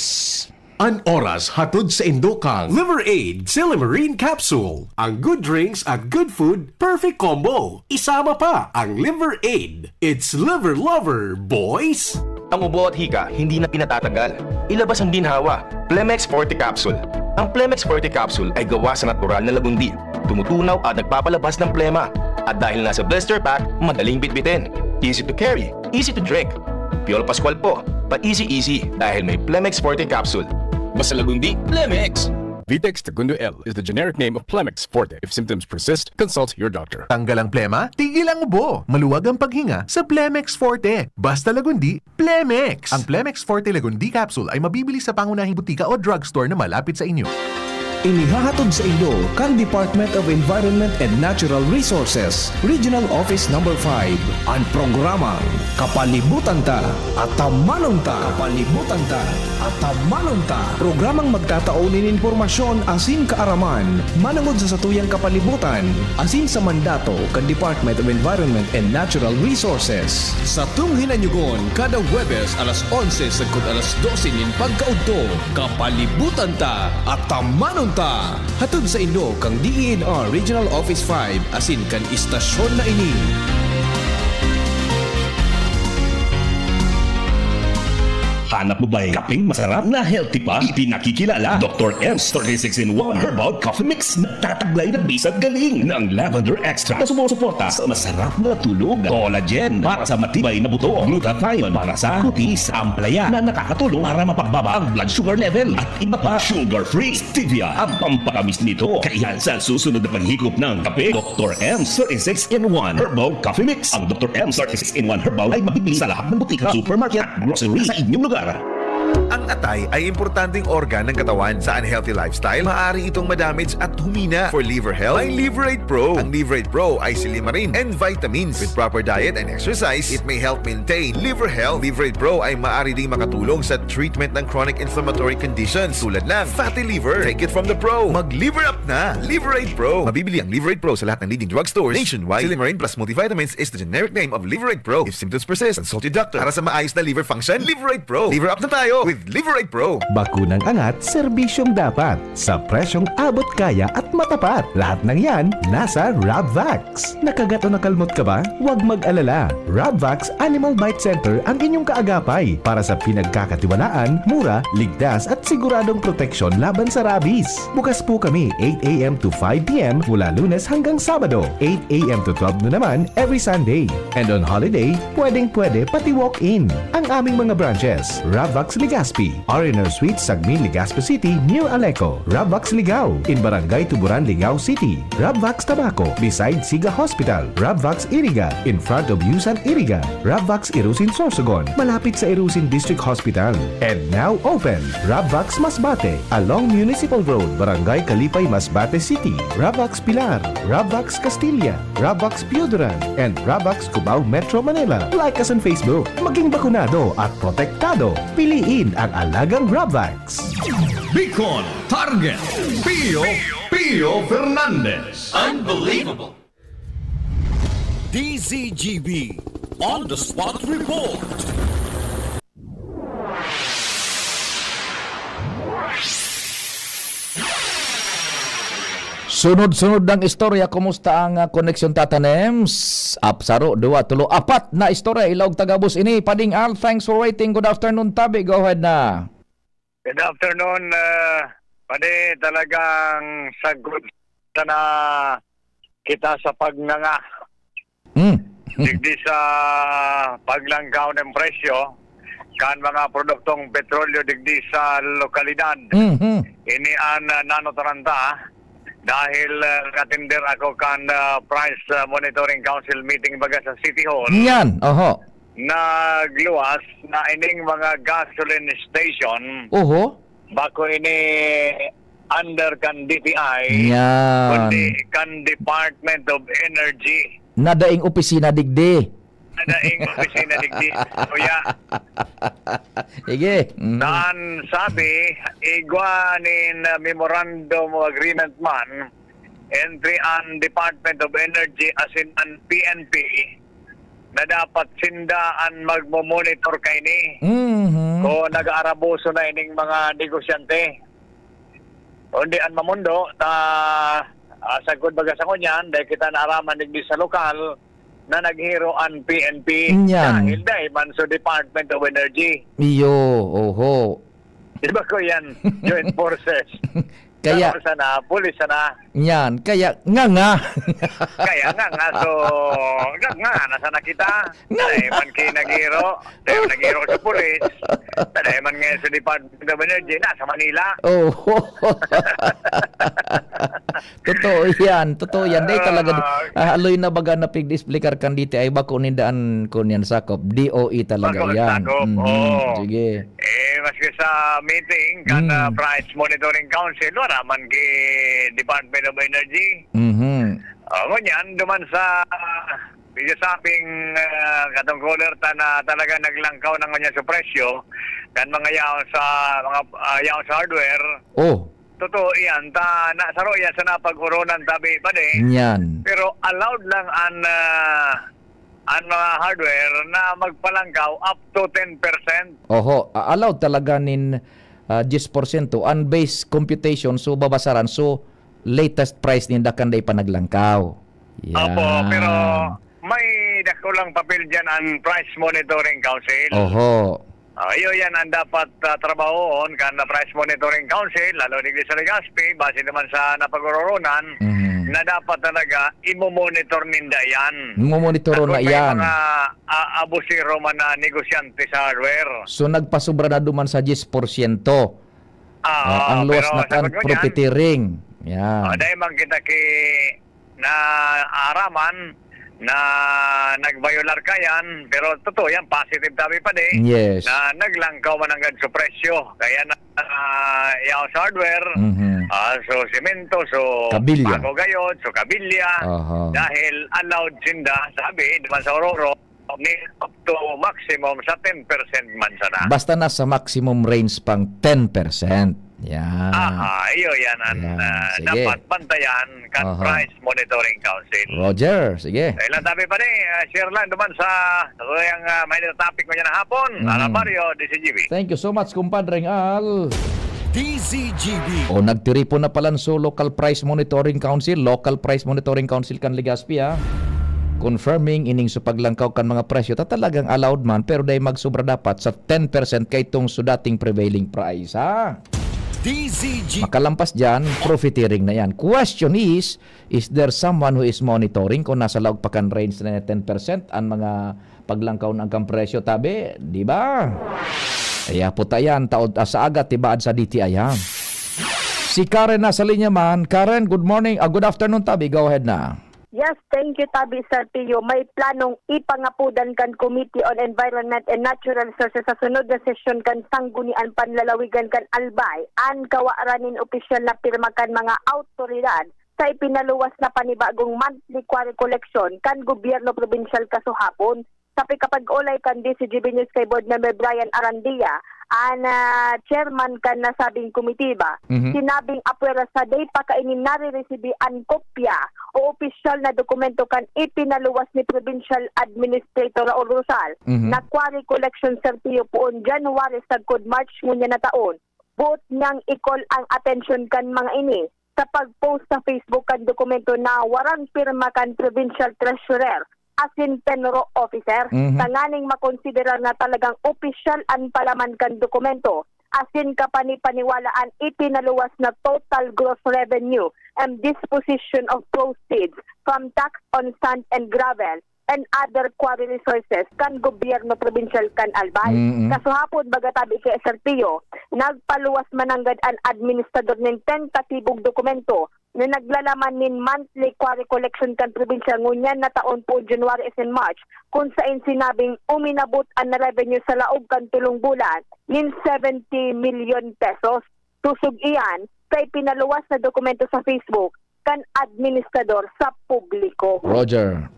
An oras hatod saindo kan Liver Aid Silymarin Capsule. Ang good drinks at good food, perfect combo. Isama pa ang Liver Aid. It's Liver Lover, boys! Ang ubo at hika, hindi na pinatatagal. Ilabas ang ginhawa. Plemex Forte Capsule. Ang Plemex Forte Capsule ay gawa sa natural na lagundi. Tumutunaw at nagpapalabas ng plema. At dahil nasa blister pack, madaling bitbitin. Easy to carry, easy to drink. Piolo Pascual po, pa-easy-easy dahil may Plemex Forte Capsule. Basta lagundi, Plemex! Vitex Segundo L is the generic name of Plemex Forte. If symptoms persist, consult your doctor. Tanggal ang plema, tigil ang ubo. Maluwag ang paghinga sa Plemex Forte. Basta lagundi, Plemex! Ang Plemex Forte Lagundi Capsule ay mabibili sa pangunahing butika o drugstore na malapit sa inyo. Inihahatod saindo kan Department of Environment and Natural Resources, Regional Office Number five, an programang Kapalibutan Ta, Atamanon Ta. Kapalibutan Ta, Atamanon Ta. Programang magtatao nin impormasyon asin kaaraman manongod sa satuyang kapalibutan asin sa mandato kan Department of Environment and Natural Resources. Satong hinanyugon kada Huwebes alas onse sagkod alas dose nin pagkaudto, Kapalibutan Ta, Atamanon Ta. Hatod saindo kan D E N R Regional Office five asin kan istasyon na ini. Hanap mo ba'y kapeng masarap na healthy pa? Ipinakikilala, Doktor M's thirty-six in one Herbal Coffee Mix. Nagtataglay ng bisag galing ng lavender extract na sumusuporta sa masarap na tulog, collagen para sa matibay na buto, glutathione para sa kutis, ampalaya na nakakatulong para mapagbaba ang blood sugar level, at iba pa. Sugar-free stevia ang pampatamis nito. Kaya sa susunod na paghikop ng kape, Doktor M's thirty-six in one Herbal Coffee Mix. Ang Doktor M's thirty-six in one Herbal ay mabibili sa lahat ng butika, supermarket at grocery sa inyong lugar. Ang atay ay importanteng organ ng katawan. Sa unhealthy lifestyle, maaari itong madamage at humina. For liver health, may Liverate Pro. Ang Liverate Pro ay silymarin and vitamins. With proper diet and exercise, it may help maintain liver health. Liverate Pro ay maaari ding makatulong sa treatment ng chronic inflammatory conditions tulad ng fatty liver. Take it from the pro. Mag-liver up na! Liverate Pro. Mabibili ang Liverate Pro sa lahat ng leading drugstores nationwide. Silymarin plus multivitamins is the generic name of Liverate Pro. If symptoms persist, consult your doctor. Para sa maayos na liver function, Liverate Pro. Liver up na tayo with Liverate Pro. Bakunang angat, serbisyong dapat, sa presyong abot kaya at matapat. Lahat ng yan, nasa Rabvax. Nakagat o nakalmot ka ba? Huwag mag-alala. Rabvax Animal Bite Center ang inyong kaagapay para sa pinagkakatiwalaan, mura, ligtas at siguradong proteksyon laban sa rabies. Bukas po kami eight a m to five p m mula Lunes hanggang Sabado, eight a m to twelve noon naman every Sunday. And on holiday, pwedeng-pwede pati walk-in. Ang aming mga branches, Rabvax Legazpi, R and R Suite, Sagmin, Legazpi City, near Aleco. Rabvax Ligao, in Barangay Tuburan, Ligao City. Rabvax Tabaco, beside Siga Hospital. Rabvax Iriga, in front of Yusan Iriga. Rabvax Irusin Sorsogon, malapit sa Irusin District Hospital. And now open, Rabvax Masbate, along Municipal Road, Barangay Kalipay, Masbate City. Rabvax Pilar, Rabvax Castilla, Rabvax Pioduran, and Rabvax Cubao, Metro Manila. Like us on Facebook. Maging bakunado at protektado. Piliin ang alagang Rabvax. Bicol Target, Pio, Pio Fernandez. Unbelievable. D Z G B On the Spot Report. Sunod-sunod ang istorya. Kumusta ang, ah, koneksyon, Tata Nems? Ap, saro, duwa, tulo, apat na istorya. Ilaog ta gabos ini. Pading Al, thanks for waiting. Good afternoon, tabi. Go ahead na. Good afternoon, ah, Padi. Talagang sagkod sana kita sa pagnganga. Hmm. Digdi sa paglangkaw ng presyo kan mga produktong petrolyo digdi sa lokalidad. Mhm. Ini an, ah, nanotaranta dahil, ah, nag-attender ako kan, ah, Price, ah, Monitoring Council meeting baga sa City Hall. Yan, oho. Nagluwas na ining mga gasoline station, Oho. bako ini under kan D T I, Yan. kundi kan Department of Energy. na daing opisina digdi. Na daing opisina digdi, kuya. Sige. Mhm. Tan sabi, igwa nin, ah, memorandum of agreement man, entry an Department of Energy asin an P N P, na dapat sinda an magmo-monitor kaini. Mhm. Kung nag-aarabuso na ining mga negosyante. Kundi an mamondo, ta, ah, sagkod baga sa ngunyan, dahil kita naaraman digdi sa lokal na naghiro an P N P. Nyan. Dahil dahil man sa Department of Energy. Iyo, oho. Di ba ko yan? Joint forces. Kaya Tao sana, pulis sana. Yan, kaya nga nga. Kaya nga nga, so, nga nga, nasa na kita? Nga Taday nga. man ki naghiro. Taday man naghiro sa pulis. Taday man ngayon sa Department of Energy, nasa Manila. Oh. Totoo yan, totoo yan. Dahil talaga, Ah. ah, aloy na baga na pig-explicar kan D T I, bako ninda an kun yan sakop. D O E talaga Bako yan. sakop, Mhm. oo. Sige. Eh, maski sa meeting kan, Hmm. ah, Price Monitoring Council, wala man ki Department of Energy. Mhm. Ah, ngunyan, duman sa, ah, medyo sabing, ah, katong caller ta na talaga naglangkaw na ngunyan sa presyo, kan mga yaon sa, mga, ah, yaon sa hardware. Oh. Totoo iyan, ta, na, saro iyan sa napag-oronan tabi pa di. Nyan. Pero allowed lang an, ah, an mga hardware na magpalangkaw up to ten percent. Oho, a-, allowed talaga nin, ah, diyes porsyento. An base computation, so babasaran, so latest price ninda kan dai pa naglangkaw. Opo, Yan. pero may dakulang papel diyan an Price Monitoring Council. Oho. Ah, iyo yan ang dapat, ah, trabahoon kan Price Monitoring Council, lalo digdi sa Legazpi, base naman sa napag-ororonan, Mhm. na dapat talaga imo-monitor ninda yan. Imo-monitor At na kung may yan. mga, ah, abusero man na negosyante sa hardware. So, nagpasobra na duman sa diyes porsyento. Ah, Ah, ang luwas pero na kan sagot mo niyan, profiteering. Yan. Ah, dahil man kita ki na araman na nagbayolar ka yan, pero totoo yan, positive tabi pa di, Yes. na naglangkaw man nanggad sa presyo. Kaya na, ah, yaw sa hardware, Mhm. ah, so semento, so Kabilya. bako gayod, so kabilya, Aha. dahil allowed sinda, sabi, naman sa Ororo, ni up to maximum sa ten percent man sana. Basta nasa maximum range pang ten percent. Yan. Aha, iyo yan ang, Yan. ah, Sige. dapat bantayan kan Aha. Price Monitoring Council. Roger, sige. Kaya lang tabi pa ni, ah, share lang duman sa, sa tuyang, ah, may topic mo niya na hapon. Mhm. Alam Mario, D C G B. Thank you so much, kumpadreng Al. D C G B. O, nagtiripon na palan so Local Price Monitoring Council, Local Price Monitoring Council kan Legazpi, ah. Confirming ining so paglangkaw kan mga presyo, ta talagang allowed man, pero dai magsubra dapat sa ten percent kaitong so dating prevailing price, ha? D C G. Makalampas dyan, profiteering na yan. Question is, is there someone who is monitoring kung nasa laog pa kan range na ten percent ang mga paglangkaw na ang presyo, tabi? Di ba? Kaya puta yan, taod, ah, sa aga, tibaad sa D T I, ha? Si Karen nasa linya man. Karen, good morning, ah, good afternoon, tabi. Go ahead na. Yes, thank you, Tabi Sergio. May planong ipangapodan kan Committee on Environment and Natural Resources sa sunod na sesyon kan Sangguniang Panlalawigan kan Albay an kawaran nin opisyal na pirma kan mga awtoridad sa ipinaluwas na panibagong monthly quarry collection kan gobyerno probinsyal kasuhapon. Sa pikapag-olay kan D C G B News kay Board Member Brian Arandia, an, ah, chairman kan nasabing komitiba, Mhm. sinabing apwera sa dai pa kaini nariresibi an kopya o opisyal na dokumento kan ipinaluwas ni Provincial Administrator Raul Rosal Mhm. na quarry collection sertiyo poon January sagkod March ngunyan na taon. Boot niyang i-call ang atensyon kan mga ini sa pag-post sa Facebook kan dokumento na warang pirma kan Provincial Treasurer asin PENRO officer, Mhm. tanganing makonsiderar na talagang opisyal an palaman kan dokumento asin kapanipaniwalaan ipinaluwas na total gross revenue and disposition of proceeds from tax on sand and gravel and other quarry resources kan gobyerno probinsyal kan Albay. Mm-mm. Kasuhapon, baga tabi kay Sergio, nagpaluwas mananggad an administrador nin tentatibong dokumento na naglalaman nin monthly quarry collection kan probinsya ngunyan na taon po January and March, kung sain sinabing uminabot an revenue sa laog kan tulong bulan nin seventy million pesos. Tusog iyan sa ipinaluwas na dokumento sa Facebook kan administrador sa publiko. Roger.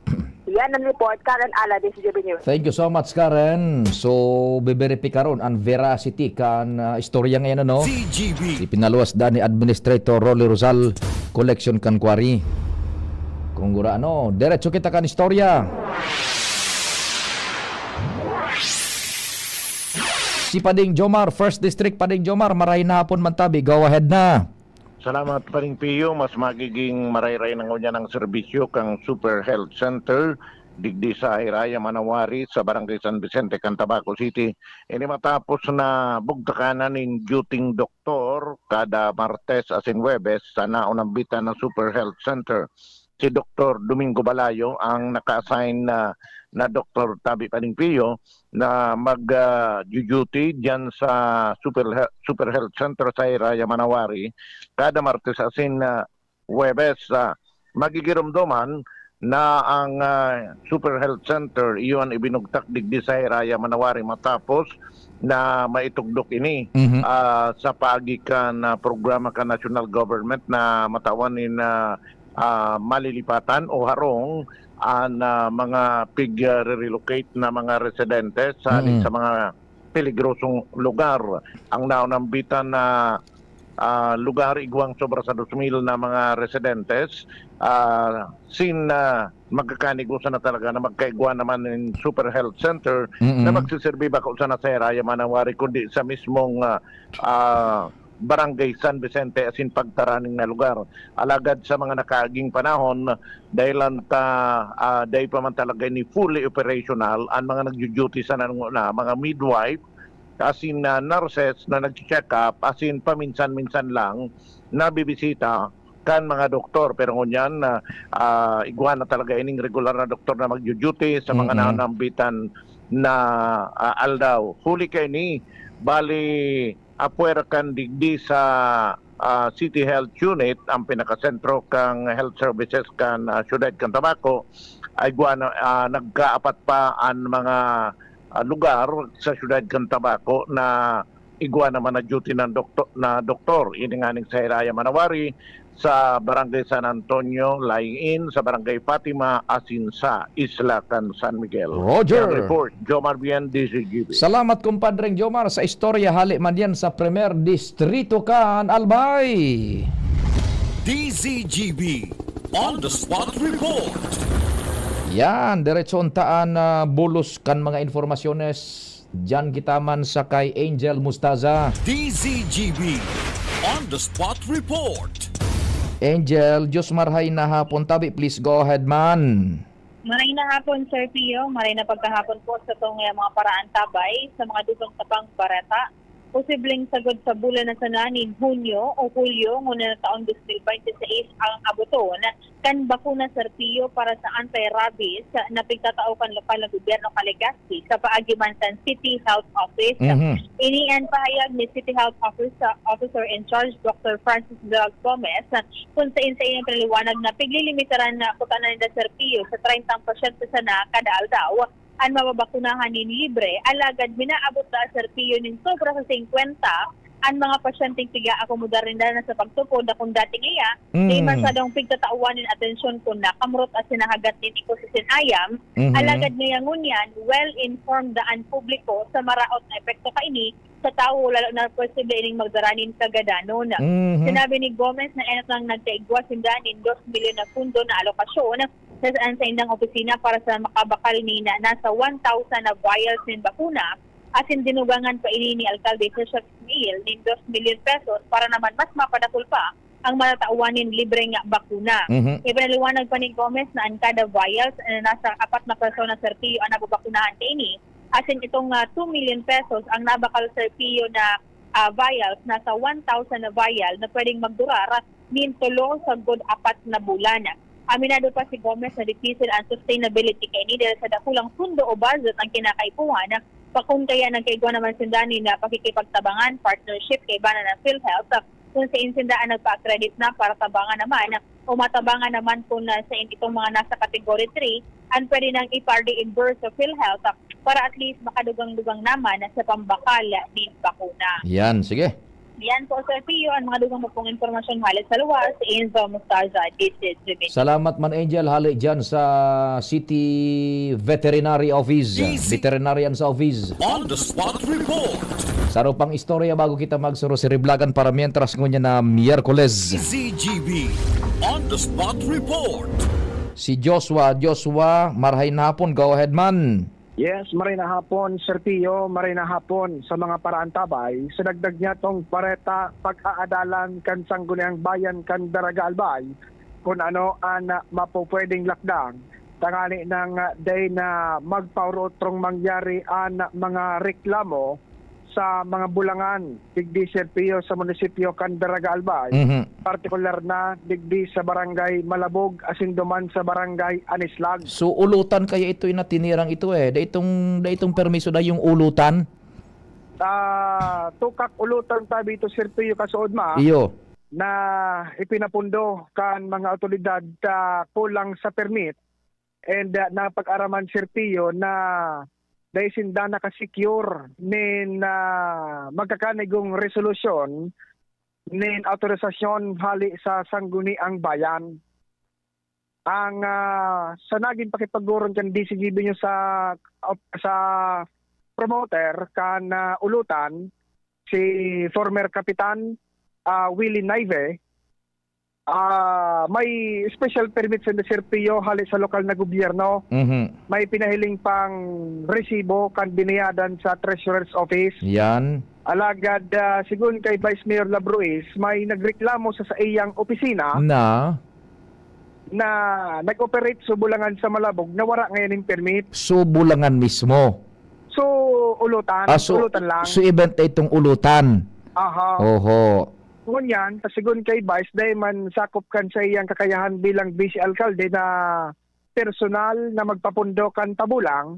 Yan ang report, Karen Ala, D C G B News. Thank you so much, Karen. So, biberipikaron ang veracity kan, ah, istorya ngayon, ano? C G B. Ipinaluwas daa ni Administrator Rolly Rosal, collection kan quarry. Kung gura, ano, diretso kita kan istorya. Si Pading Jomar, First District, Pading Jomar, maray na hapon man tabi. Go ahead na. Salamat, Paring Pio. Mas magiging marayray na ngunyan ang serbisyo kan Super Health Center digdi sa Hiraya Manawari sa Barangay San Vicente kan Tabaco City. Ini matapos na bugtakan na nin duting doktor kada Martes asin Huwebes sa naunambitan na Super Health Center. Si Doktor Domingo Balayo ang naka-assign na, na doktor, tabi, Paring Pio, na mag, ah, duty diyan sa Super He-, Super Health Center sa Hiraya Manawari kada Martes asin, ah, Huwebes. Ah, magigiromdoman na ang, ah, Super Health Center, iyon ibinugtak digdi sa Hiraya Manawari matapos na maitugdok ini, Mhm. ah, sa paagi kan, ah, programa kan national government na matawan nin, ah, ah, malilipatan o harong an, ah, mga pig-, ah, re-relocate na mga residente sa, Mm. sa mga peligrosong lugar. Ang naunambitan na, ah, lugar, igwang sobra sa dos mil na mga residentes, ah, sin, ah, magkakanigo sana talaga na magkaigwa naman nin Super Health Center Mm-mm. na magsiserbi bako sana sa Hiraya Manawari, kundi sa mismong, ah, ah, Barangay San Vicente asin pagtaraning na lugar. Alagad sa mga nakaaging panahon, dahilan ta, ah, dai pa man talaga ini fully operational, an mga nagjo-duty sana nguna, mga midwife, asin, ah, nurses na nagche-check up, asin paminsan-minsan lang nabibisita kan mga doktor. Pero ngunyan, ah, ah, igwa na talaga ining regular na doktor na magjo-duty sa mga Mm-mm. nananambitan na, ah, aldaw. Huli kaini, bali, apwera kan digdi sa, ah, City Health Unit, ang pinakasentro kan health services kan, ah, siyudad kan Tabaco, ay igwa na, ah, nagkaapat pa an mga, ah, lugar sa siyudad kan Tabaco na igwa naman na duty ng dokto-, na doktor. Ini nganing sa Hiraya Manawari, sa Barangay San Antonio, Laing-in, sa Barangay Fatima, asin sa Isla kan San Miguel. Roger. Yan report, Jomar Bien, D Z G B. Salamat, kumpadreng Jomar, sa istorya hali man yan sa Primer Distrito kan Albay. D Z G B on the spot report. Yan, diretso untaan na bulos kan mga informasyones. Diyan kita man sa kay Angel Mustaza. D Z G B on the spot report. Angel, Diyos marhay na hapon tabi. Please go ahead man. Maray na hapon, Sir Pio. Maray na pagkahapon po sa tong, eh, mga paraan tabay sa mga dugang tapang barata. Posibleng sagod sa bulan na sana nin Hunyo o Hulyo, nguna na taong dos mil bente seis ang aboton kan bakuna, Sir Pio, para sa anti-rabies na pigtatao kan lokal na gobyerno kan Legazpi sa paagi man kan City Health Office. Mhm. Ini an pahayag ni City Health Office, Officer in Charge, Doctor Francis Vlog Gomez, kung sain sa iyang pinaliwanag na piglilimitaran na kutana ninda, Sir Pio, sa treyntang pasyente sana kada aldaw an mababakunahan nin libre, alagad minaabot na, Sir Pio, nin sobra sa singkwenta an mga pasyenteng pig-aakomodar ninda na sa pagtupod na kung dati ngaya, Mm. di masyadong pigtatawan nin atensyon kun nakamurot asin nahagat nin iko sa sinayam. Mhm. Alagad ngaya ngunyan, well-informed na an publiko sa maraot na epekto kaini sa tawo, lalo na posible ining magdara nin kagadanon. Mhm. Sinabi ni Gomez na enot lang nagkaigwa sinda nin dos milyon na pundo na alokasyon na saan sa indang opisina para sa makabakal nin nasa one thousand na vials nin bakuna, asin dinugangan pa ini ni Alkalde Cesar Ismail nin dos milyon pesos para naman mas mapadakul pa ang matatawan nin libre nga bakuna. Mhm. Ipinaliwanag pa ni Gomez na an kada vials na nasa apat na persona, Sir Pio, an nababakunahan kaini, asin itong, ah, two million pesos ang nabakal, Sir Pio, na, ah, vials, nasa one thousand na vial na pwedeng magdurar nin tulo sagkod apat na bulan. Aminado pa si Gomez na dipisil an sustainability kaini dahil sa dakulang sundo o budget ang kinakaipuhan, pakon kaya nagkaigwa naman sinda nin pakikipagtabangan, partnership, kaiba na ng PhilHealth, kung sain sinda an nagpa-accredit na para tabangan naman o matabangan naman kung, ah, sain itong mga nasa category three an pwede nang ipa-reimburse sa PhilHealth, ah, para at least makadugang-dugang naman sa pambakal nin bakuna. Yan, sige. Yan po, Sir Pio, ang mga dugang na pong impormasyon hale sa luwas. Enzo Mostaza, this is the Salamat man, Angel, hale dyan sa City Veterinary Office. Easy. Veterinarian's Office. On the spot report. Sa pang istorya bago kita magsuro si Riblagan para mientras ngunyan na Miyerkules. C G B. On the spot report. Si Joshua. Joshua, marhay na hapon. Go ahead man. Yes, maray na hapon, Sir Pio, maray na hapon sa mga paraantabay. Sa dagdag niya tong pareta, pag-aadalan kan Sangguniang Bayan kan Daraga Albay, kun ano an, ah, mapupwedeng lakdang, tangali nang, ah, day na magpaorotrong mangyari an mga reklamo sa mga bulangan digdi, Sir Pio, sa munisipyo kan Daraga Albay, Mhm. partikular na digdi sa Barangay Malabog asin duman sa Barangay Anislag. So, ulutan kaya ito, inatinirang ito, eh. Daitong, daitong permiso na yung ulutan? Ah, tukak ulutan tabi ito, Sir Pio, kasuod ma, Iyo. na ipinapundo kan mga awtoridad sa kulang sa permit. And, ah, napag-araman, Sir Pio, na dai sinda naka-secure nin, ah, magkakanigong resolusyon nin autorisasyon hali sa Sangguniang Bayan. Ang, ah, sa nagin pakipagurong kan D C G B News sa, sa promoter kan, ah, ulutan, si former Kapitan, ah, Willie Naive, ah, may special permit sa Sir Pio hali sa lokal na gobyerno. Mhm. May pinahiling pang resibo kan binayadan sa Treasurer's Office. Yan. Alagad, ah, sigon kay Vice Mayor Labruiz, may nagreklamo sa saiyang opisina Na? na nag-operate sa Bulangan sa Malabog na wala ngayon yung permit. So, Bulangan mismo? So, ulutan. Ah, so, Ulutan lang. So, event na itong ulutan? Aha. Oho. Ngunyan, pasigon kay Vice, dahil man sakop kan sa iyang kakayahan bilang vice alkalde na personal na magpapundo kan pabulang,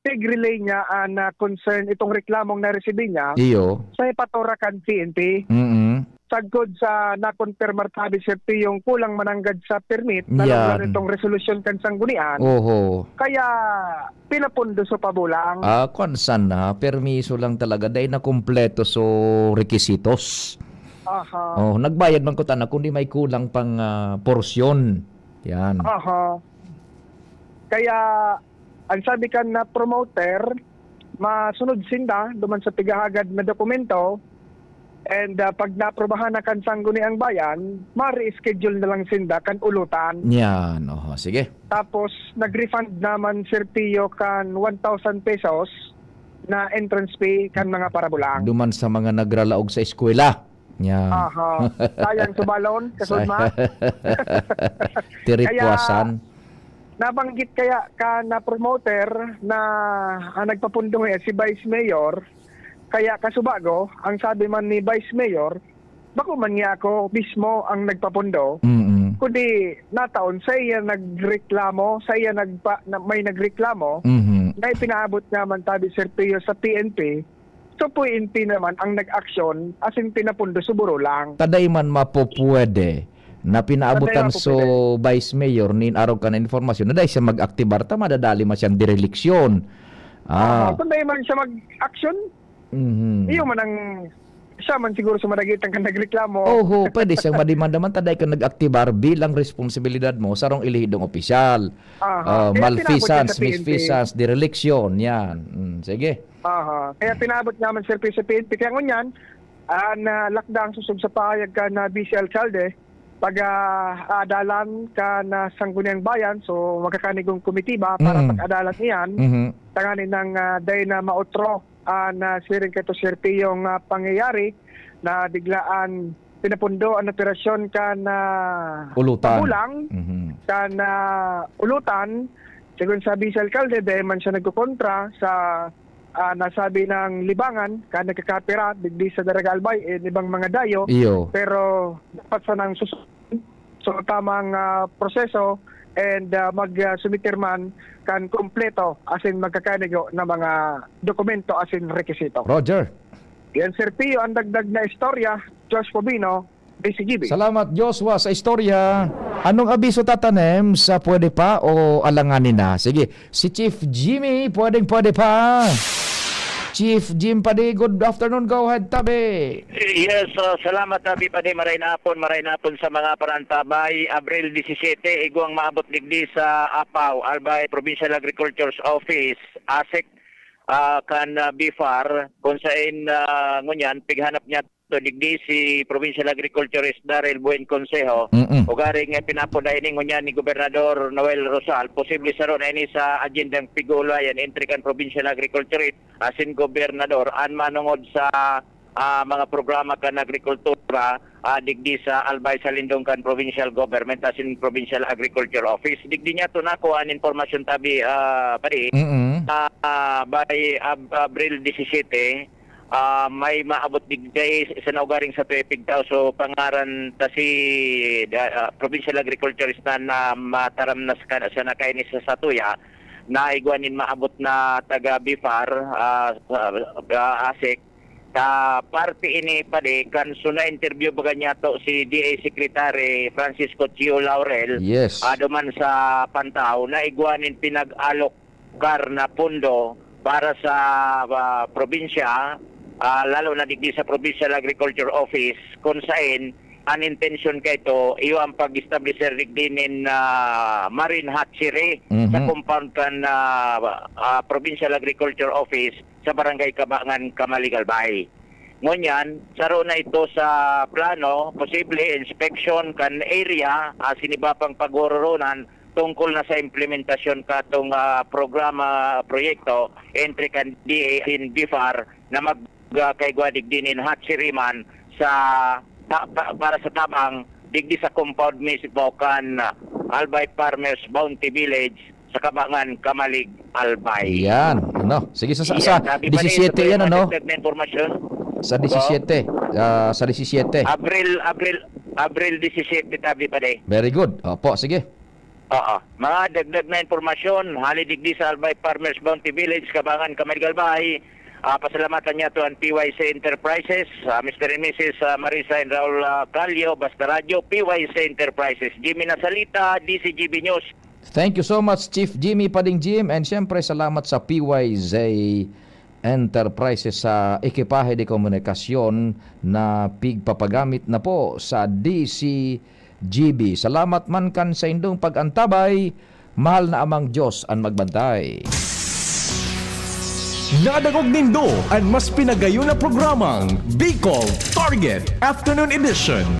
pig-relay niya an, ah, concern, itong reklamong naresibi niya Iyo. sa hepatura kan P N P. Mm-mm. Sagkod sa nakonpirmar tabi, Sir P, yung kulang mananggad sa permit, Yan. lalong-lalo itong resolusyon kan sanggunian. Oho. Kaya pinapundo sa pabulang. Ah, kwan sana, permiso lang talaga, dahil na kumpleto so requisitos. Aha. Oh, nagbayad man ko tana, kundi may kulang pang, ah, porsyon. Yan. Aha. Kaya, ang sabi kan na promoter, masunod sinda duman sa pighahagad na dokumento, and, ah, pag naaprubahan na kan Sangguniang Bayan, ma-reschedule na lang sinda kan ulutan. Yan, oho, sige. Tapos, nag-refund naman, Sir Pio, kan one thousand pesos na entrance fee kan mga parabulang. Duman sa mga nagralaog sa eskwela. Yan. Aha. Sayang subalon, kasud ma. Tiripwasan. Kaya, nabanggit kaya kan na promoter na ang nagpapundo nga si Vice Mayor, kaya kasubago, ang sabi man ni Vice Mayor, bako man niya ako mismo ang nagpapundo, Mm-mm. kundi nataon sa iya nagreklamo, sa iya nagpa-, na, may nagreklamo, Mhm. na ipinaabot niya man tabi, Sir Pio, sa P N P, so P N P naman ang nag-aksyon, asin pinapundo sa Burulang. Taday man mapupwede na pinaabotan Taday so mapupwede. Vice Mayor nin arog kan impormasyon na dai siya mag-aktibar ta madadali man siyang dereliksyon. Ah. Oo, kung dai man siya mag-action, Mhm. iyo man ang, siya man siguro sa madagitan kan nagreklamo. Oho, pwede siyang madimanda man, taday ka nag-aktibar bilang responsibilidad mo sarong elehidong opisyal. Aha. Ah, Kaya pinabot niya malfeasance, sa P N P. Misfeasance, dereliksyon, yan. Mm, sige. Aha. Kaya pinabot naman, Sir P, sa P N P. Kaya ngunyan, ah, nalakda ang susog sa pahayag kan, ah, vice alkalde, pag, ah, aadalan kan, ah, Sangguniang Bayan, so magkakanigong komitiba para Mm. pag-adalan iyan, Mhm. tanganing nang, ah, dai na maotro an, ah, siring kaito, Sir P, yung, ah, pangyayari na biglaan pinapundo an operasyon kan, ah, Ulutan. Pabulang, Mhm. kan, ah, Ulutan. Sigon sa vice alkalde, dai man siya nagkokontra sa, ah, nasabi nang libangan kan nagkakapira digdi sa Daraga Albay, eh, ibang mga dayo. Iyo. Pero dapat sanang susunod so tamang, ah, proseso and, ah, mag, ah, sumitir man kan kompleto asin magkakanigo na mga dokumento asin rekisito. Roger. Yan, Sir Pio, ang dagdag na istorya. Josh Pobino, D C G B. Salamat, Joshua, sa istorya. Anong abiso tatanem sa pwede pa o alanganin na? Sige, si Chief Jimmy, pwedeng pwede pa. Chief Jim Padi, good afternoon. Go ahead, tabi. Yes, uh, salamat, Tabi Padi. Maray na hapon, maray na hapon sa mga parantabay. Abril disisete, igwang maabot digdi sa APAO, Albay Provincial Agriculture's Office, ASEC, ah, kan ah, BIFAR, kung sain ah, ngunyan, pighanap niya to digdi si Provincial Agriculturist Daryl Buen Consejo. Mm-mm. Ugaring eh, pinapundahan ini ngunyan ni Gobernador Noel Rosal, posible saro na ini sa agendang pigulayan entre kan Provincial Agriculturist asin Gobernador an manongod sa ah, mga programa kan agrikultura ah, digdi sa Albay sa lindong kan Provincial Government asin Provincial Agriculture Office. Digdi niya to nako an impormasyon, Tabi ah, Padi. Mm-mm. Ah, ah, by Ab- Abril disisete, ah, may maabot digdi sa naugaring sa Tuepig Tao. So, pangaran ta si ah, ah, Provincial Agriculturist na, na mataram na sa, sa nakaini sa satuya, naigwa nin maabot na taga BIFAR, ah, ah, ASEC, ta parte ini, Padi, kan suna interview baga niya to si D A Secretary Francisco Chio Laurel, Yes. ah, duman sa Pantao, naigwa nin pinag-alokar na pondo para sa ah, probinsya, ah, lalo na digdi sa Provincial Agriculture Office, kung sain an intensyon kaito iyo ang pag-establisher digdi nin ah, marine hatchery Mhm. sa compound kan ah, ah, Provincial Agriculture Office sa Barangay Kabangan, Camalig, Albay. Ngunyan, saro na ito sa plano, posible inspection kan area asin iba pang paghuhuronan tungkol na sa implementasyon katong ah, programa, proyekto entre kan D A asin BIFAR na mag ah, kaigwa digdi nin hatchery man sa ta- pa- para sa tabang digdi sa compound mismo kan ah, Albay Farmers Bounty Village sa Kabangan, Camalig, Albay. Yan. Ano? Sige, sa, sa, Yan, sa Tabi Padi, disisete ito yan, po ano? yung dagdag na impormasyon. Sa disisete. Ah, sa disisete. Abril, Abril, Abril disisete, Tabi Padi. Very good. Opo, sige. Oo. Mga dagdag na impormasyon, hali digdi sa Albay Farmers Bounty Village, Kabangan, Camalig, Albay. Ah, pasalamatan niya to ang P Y C Enterprises, ah, Mister and Missus ah, Marisa and Raul ah, Calio, Basta Radyo, P Y C Enterprises. Jimmy Nasalita, D C G B News. Thank you so much, Chief Jimmy Pading Jim. And syempre, salamat sa P Y Z Enterprises sa ekipahe de komunikasyon na pigpapagamit na po sa D C G B. Salamat man kan saindong pag-antabay, mahal na Amang Diyos an magbantay. Nadangog nindo an mas pinagayon na programang Bicol Target Afternoon Edition.